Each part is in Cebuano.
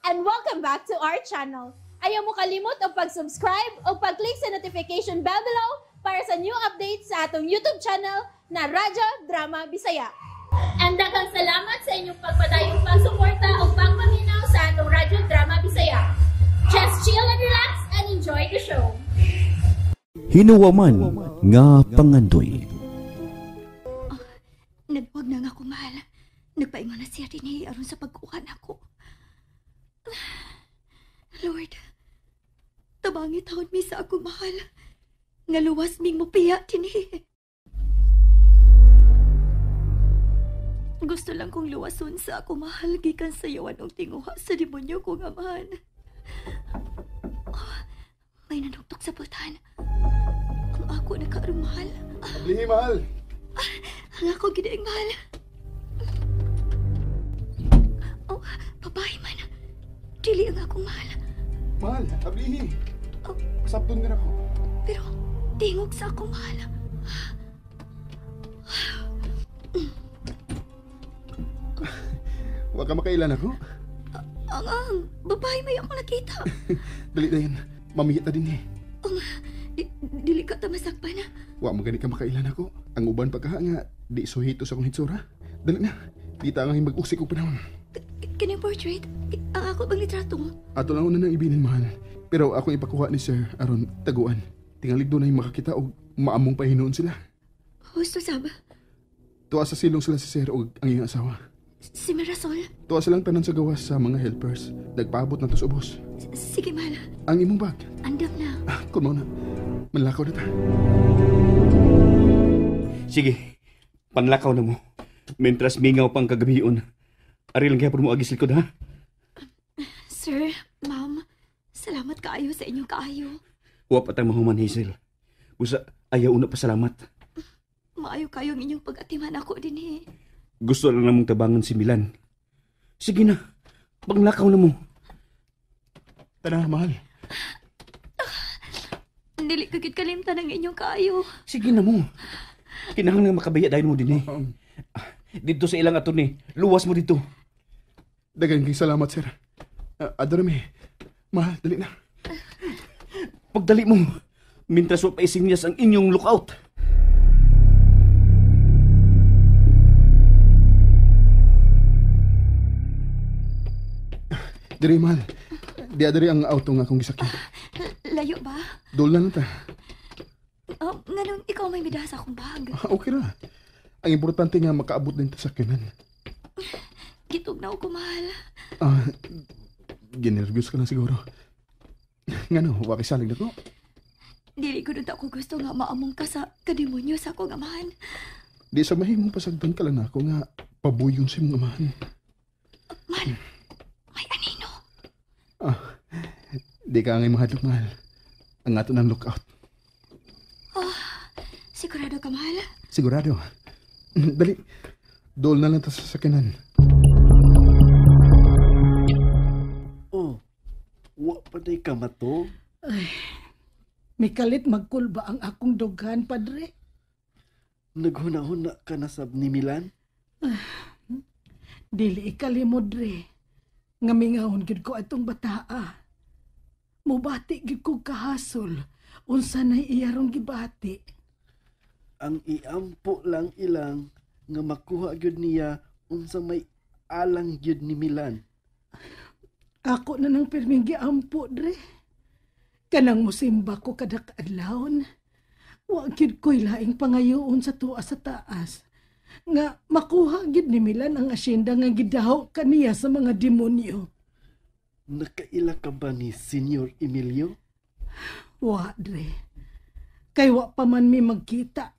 and welcome back to our channel. Ayaw mo kalimot og pag-subscribe o pag-click sa notification bell below para sa new updates sa atong YouTube channel na Radyo Drama Bisaya. And daghang salamat sa inyong pagpadayong pagsuporta o pagpaminaw sa atong Radyo Drama Bisaya. Just chill and relax and enjoy the show. Hinuwaman nga pangandoy. Oh, nagwag na nga ako, mahal. Nagpaingon na siya din aron sa pagkuha nako. Lord, tabangi taon mi sa ako, mahal. Nga luwas ming mupiya dinhi. Gusto lang kong luwason sa ako, mahal, gikan sa yawan og tinguha sa demonyo kong amahan. Oh, may nanuktok sa pultahan. Ang ako nakaarong, mahal. Lihi, mahal. Ang ako gidaing, mahal. Oh, babae man. Dili ang akong mahal. Mahal, ablihi. Oh. Pasabton din ako. Pero tingog sa akong mahal. Wa ka makailan ako? Ang babae may ako nakita. Dali na yan. Mamigit na din eh. Dili ka ta masakpan. Wa mo gani ka makailan ako. Ang uban pa ka nga, di suhito sa akong hitsura. Dali na. Di ta nga mag-usik og panahon. Kining portrait? Ang ako bang litrato? Ato lang una nang ibinin, mahal. Pero ako ipakuha ni sir aron taguan. Tingalig doon ay makakita og maamong pahinuon sila. Husto sab. Tuwa sa silong sila si sir og ang iyang asawa. Si Mirasol? Tuwa silang tanan sa gawas sa mga helpers. Nagpaabot na to sa ubos. Sige, mahal. Ang imong bag? Andam na. Ah, kun mao na. Manlakaw na ta. Sige, panlakaw na mo. Mentras mingaw pang kagabion. Ari lang gyapon mo agis likod, ha? Sir, ma'am, salamat kaayo sa inyong kaayo. Wa pa tang mahuman, Hazel. Busa, ayaw una pa salamat. Maayo kayo ang inyong pag-atiman ako din, eh. Gusto lang namong tabangan si Milan. Sige na, panglakaw na mo. Tara, mahal. Dili ka gid kalimtan ang inyong kaayo. Sige na mo. Kinahanglan makabaya dahil mo din, eh. Dito sa ilang ato ni, luwas mo dito. Daghang kay salamat, sir. Adorame. Mahal, dali na. Pagdali mo, mintras wa pa isinyas ang inyong lookout. Diri, mahal. Di adiri ang auto nga akong gisakyan. Layo ba? Dool na lang ta. Nganong ikaw may midaha sa akong bag? Okay ra. Ang importante nga makaabot din ta sa sakyanan. Gitugnaw ko, mahal. Ginervyos ka lang siguro. Ngano, wa kay salig nako. Dili ko nun ako gusto nga maamong ka sa kademonyo sa akong amahan. Di sa mahimong pasagdan ka lang nako nga pabuyon sa imong amahan. Mahal, may anino. Di ka angay mahadlok, mahal. Ang ato ng lookout. Sigurado ka, mahal? Sigurado. Dali. Dool na lang ta sa sakyanan. Oh, wa pa day ka mato? Ay, mikalit magkulba ang akong dughan, padre. Naghuna-huna ka na sab ni Milan? Dili ikalimod, dre. Nga mingahon gid ko atong bataa. Mubati gid ko kahasol. Unsa nay iyarong gibati. Ang iampo lang ilang nga makuha gyud niya unsa may alang gyud ni Milan. Ako na nang pirming giampo, dre. Kanang musimba ko kada kaadlawon. Wa gyud ko'y laing pangayoon sa tuwa sa taas. Nga makuha gyud ni Milan ang asyenda nga gidaho kaniya sa mga demonyo. Nakaila ka ba ni Senyor Emilio? Wa, dre. Kay wa pa man mi magkita.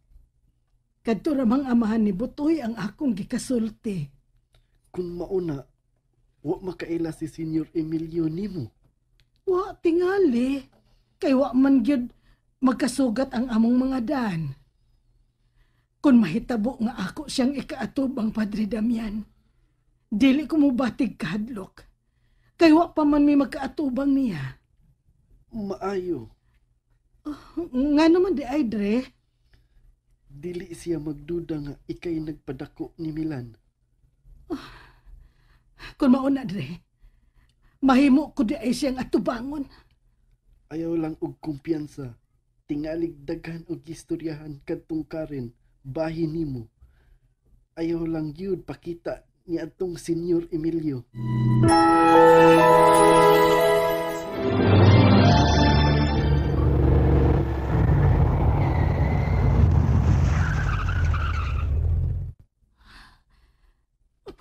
Kadto ramang amahan ni Butoy ang akong gikasulti. Kung mauna, wa makaila si Senyor Emilio nimo. Wa tingali. Kay wa man gyud magkasugat ang among mga daan. Kung mahitabo nga ako siyang ikaatubang, Padre Damian, dili ko mobatig kahadlok. Kay wa pa man mi magkaatubang niya. Maayo. Nga naman di ay, dre. Dili siya magduda nga ikay nagpadako ni Milan. Kung mauna, dre, Mahimo ko di ay siyang atubangon. Ayaw lang og kumpiyansa. Tingalig daghan og istoryahan kadtong Karen, bahin nimo. Ayaw lang gyud pakita ni atong Senyor Emilio.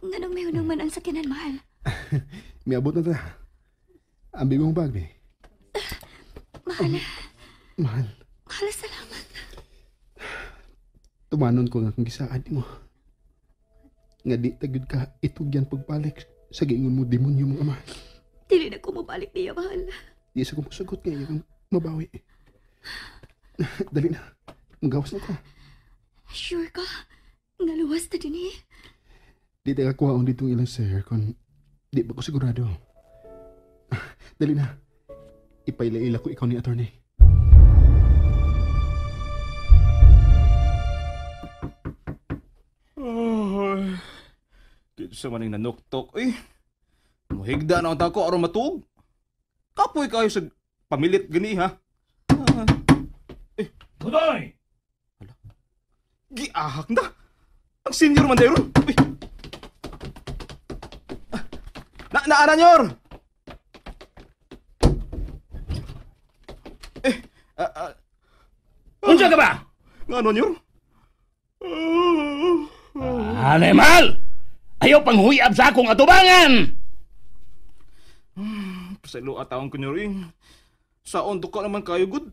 Nganong may hunong man ang sakyanan, mahal? Miabot na ta. Ang bigong bag, be. Mahal. Mahal. Mahal, salamat. Tumanon ko nga kung gisaad mo. Nga di tagud ka itugyan pagbalik sa giingon mo demonyo mong ama. Dili na ko mabalik niya, mahal. Di sa ko musugot kay iyang mabawi. Dali na. Magawas na ka. Sure ka? Nga luwas na din eh. Di tayo kakuhaon ditong ilang sir kung di ba ko sigurado. Dali na. Ipaila-ila ko ikaw ni attorney. Oh, dito sa maning nanuktok eh. Muhigda na ang tako aron matuog. Kapoy kayo sa pamilit gani ha. Eh, Butoy! Hala. Giahak na. Ang senior man dayron. Uy. Naana nyor. Eh, Unsa ka ba? Ngano nyor? Animal! Ayaw pang huyab sa akong atubangan! Pasaylo ataon ko nyor eh. Saon to ka naman kayo gud.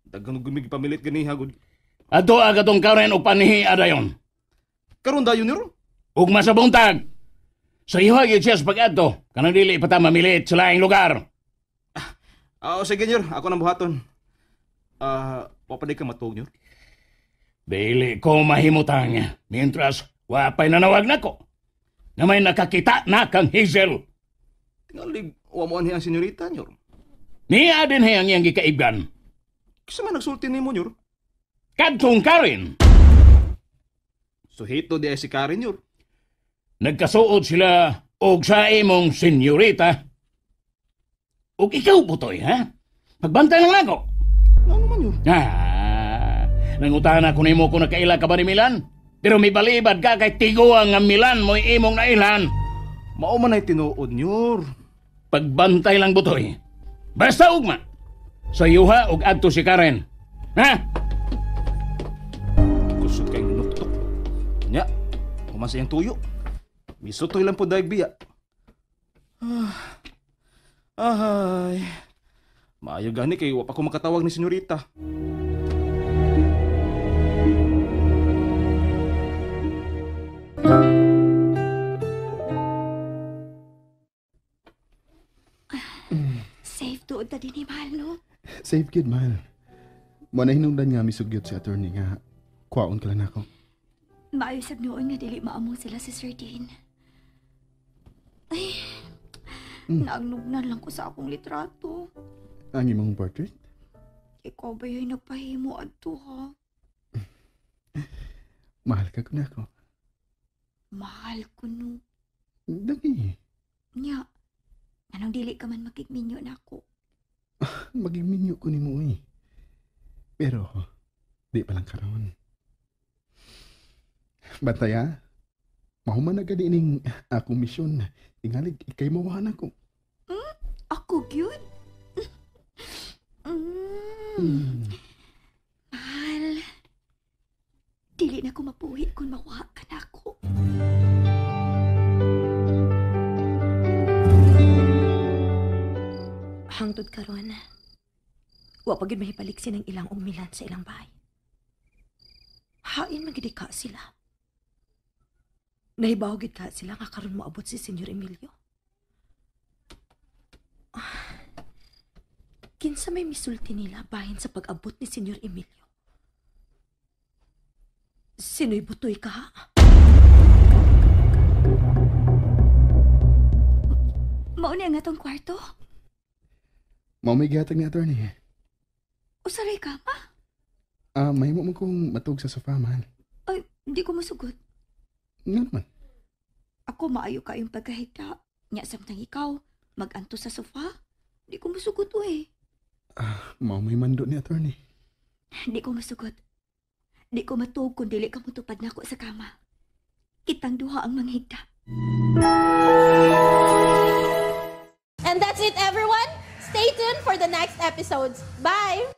Daghang gumig pamilit ganiha gud. Ato agatong Karen og panhi adayon. Karon dayon nyor? Ugma sa buntag. Sa iho gyud siya sa pag-adto. Kanang dili pa ta mamilit sa laing lugar. Sige nyor, ako nang buhaton. Wa pa di ka matuog nyor? Dili ko mahimutang. Mientras wa pa'y nanawag nako. Na may nakakita na kang Hazel. Tingalig, wa mo anhi ang senyorita nyor. Niya din ang iyang gikaibgan. Kisa man nagsulti nimo nyor? Kadtong Karen. Suhito di ay si Karen nyor. Nagkasuod sila og sa imong senyorita. Og ikaw, Butoy, ha? Pagbantay lang nako. Ano man yun? Nangutahan ako nimo kung nakaila ka ba ni Milan. Pero may balibad ka kay tiguang nga Milan mo'y imong nailan. Mao man ay tinuod, nyor. Pagbantay lang, Butoy. Basta ugma. Sa yuha og adto si Karen. Ha? Kusot kay nuktok. Nya, human sa iyang tuyo. Misutoy lang po daig biya. Ahay. Maayo gani kay wa pa ko makatawag ni senyorita. Safe tuod ta dinhi, mahal, no? Safe kid, mahal. Mo na hinungdan nga misugyot si attorney nga kuwaon ka lang nako. Maayo sab noon nga dili maamong sila si Sir Dean. Ay, nagnugnan lang ko sa akong litrato. Ang imong portrait? Ikaw ba yung nagpahimo adto, ha? Mahal ka ko na ako. Mahal ko, no. Dagi. Nya, anong dili ka man makigminyo na ako? Magigminyo ko ni mo, eh. Pero, di pa lang karon. Bantay, ha? Mahuman na gani ning akong misyon. Tingalig, ikay mawahan ako. Ako, gyud? Mahal, dili na ko mapuhi kung makuha ka na ako. Hangtod karon, wa pa gyud mahibalik sinang ilang og Milan sa ilang bahay. Hain man gid ka sila. Nahibaw gid ka sila nga karon moabot si Senyor Emilio. Kinsa may misulti nila bahin sa pag-abot ni Senyor Emilio? Sino'y butoy ka, ha? Mao ni ang atong kwarto? Mao may gihatag ni attorney. Usaray ka, ma? Mahimo mo kong matug sa sofa, mahal. Ay, di ko masugot. Nga naman. Ako maayo kayong pagkahigda. Nya samtang ikaw, Maganto sa sofa. Di ko musugot eh. Mao may mando ni attorney. Di ko masugot. Di ko matuog kung dili ka mutupad nako sa kama. Kitang duha ang manghigda. And that's it, everyone. Stay tuned for the next episodes. Bye!